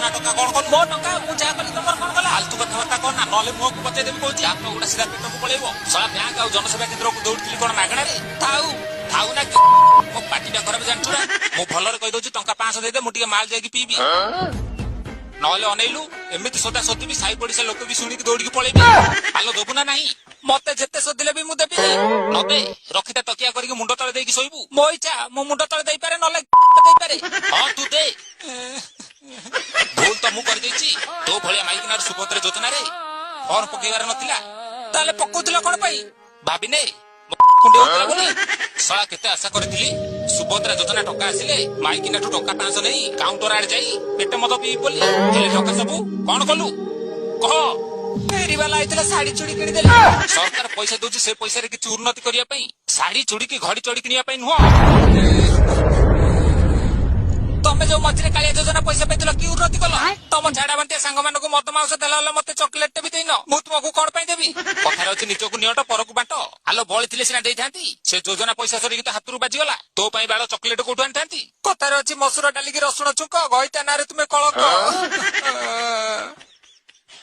ଯୋଜନା ଟଙ୍କା କଣ କଲୁ? ମୋ ଟଙ୍କା ମୁଁ ଯାହା କଲି, ତମର କଣ ଗଲା? ଫାଲତୁ କଥାବାର୍ତ୍ତା କର ନା, ନହେଲେ ମୁହଁକୁ ପଚେଇ ଦେବି କହୁଛି। ହାତ ଗୁଡା ସିଧା ପେଟକୁ ପଳେଇବ। ଶଳା ବ୍ୟାଙ୍କ ଆଉ ଜନସେବା କେନ୍ଦ୍ରକୁ ଦୌଡିଥିଲି କଣ ମାଗଣାରେ? ଥାଉ। ଥାଉ ନା, ମୋ ପାଟିଟା ଖରାପ ଜାଣିଛୁ ନା। ମୁଁ ଭଲରେ କହିଦଉଛି, ଟଙ୍କା 500 ଦେଇଦେ, ମୁଁ ଟିକେ ମାଲ ଯାଇକି ପିଇବି। ନହେଲେ ଅନେଇଲୁ, ଏମିତି ସଦା ସଦିବି, ସାହି ପଡିଶା ଲୋକ ବି ଶୁଣିକି ଦୌଡିକି ପଳେଇବେ। ଆଲୋ, ଦବୁ ନା ନାହିଁ? ମତେ ଯେତେ ଶୋଧିଲେ ବି ମୁଁ ଦେବିନି। ନଦେ, ରଖିତା ତକିଆ କରିକି ମୁଣ୍ଡ ତଳେ ଦେଇକି ଶୋଇବୁ। ମୋ ଇଚ୍ଛା, ମୁଁ ମୁଣ୍ଡ ତଳେ ଦେଇପାରେ, ନହେଲେ ଦେଇପାରେ। ହଁ, ତୁ ଦେ। ଭୁଲ ତ ମୁଁ କରିଦେଇଛି। ତୋ ଭଳିଆ ମାଇକିନାର ସୁଭଦ୍ରା ଯୋଜନାରେ ଫର୍ମ ପକେଇବାର ନଥିଲା। ତାହେଲେ ପକଉଥିଲ କଣ ପାଇଁ? ଭାବିନେ କୁଣ୍ଡେଇ ହଉଥିଲା ବୋଲି। ଶଳା କେତେ ଆଶା କରିଥିଲି, ସୁଭଦ୍ରା ଯୋଜନା ଟଙ୍କା ଆସିଲେ ମାଇକିନାଠୁ ଟଙ୍କା 500 ନେଇ କାଉଣ୍ଟର ଆଡେ ଯାଇ ପେଟ ମଦ ପିଇବି ବୋଲି। ହେଲେ ଟଙ୍କା ସବୁ କଣ କଲୁ କହ? ଫେରିବାଲା ଆଇଥିଲା, ଶାଢୀ ଚୁଡ଼ି କିଣିଦେଲି। ସରକାର ପଇସା ଦଉଛି ସେ ପଇସାରେ କିଛି ଉନ୍ନତି କରିବା ପାଇଁ, ଶାଢୀ ଚୁଡ଼ି କି ଘଡି ଚଢି କିଣିବା ପାଇଁ ନୁହଁ। ତମେ ଯୋଉ ମଝିରେ କାଳିଆ ଯୋଜନା ପଇସା ପାଇଥିଲ, କି ଉନ୍ନତି କଲ? ତମ ଝାଡା ବାନ୍ତିଆ ସାଙ୍ଗମାନଙ୍କୁ ମଦ ମାଉଁସ ଦେଲା ହେଲେ ମତେ ଚକୋଲେଟ ବି ଦେଇନ। ମୁଁ ତୁମକୁ କଣ ପାଇଁ ଦେବି? କଥାରେ ଅଛି, ନିଜକୁ ନିଅଟ ପରକୁ ବାଣ୍ଟ। ଆଲୋ, ବଳି ଥିଲେ ସିନା ଦେଇଥାନ୍ତି। ସେ ଯୋଜନା ପଇସା ସରିକି ତ ହାତରୁ ବାଜିଗଲା। ତୋ ପାଇଁ ବାଳ ଚକୋଲେଟ କୋଉଠୁ ଆଣିଥାନ୍ତି? କଥାରେ ଅଛି, ମସୁର ଡାଲିକି ରସୁଣ ଛୁଙ୍କ, ଘଇତା ନାଁରେ ତୁମେ କଳଙ୍କ।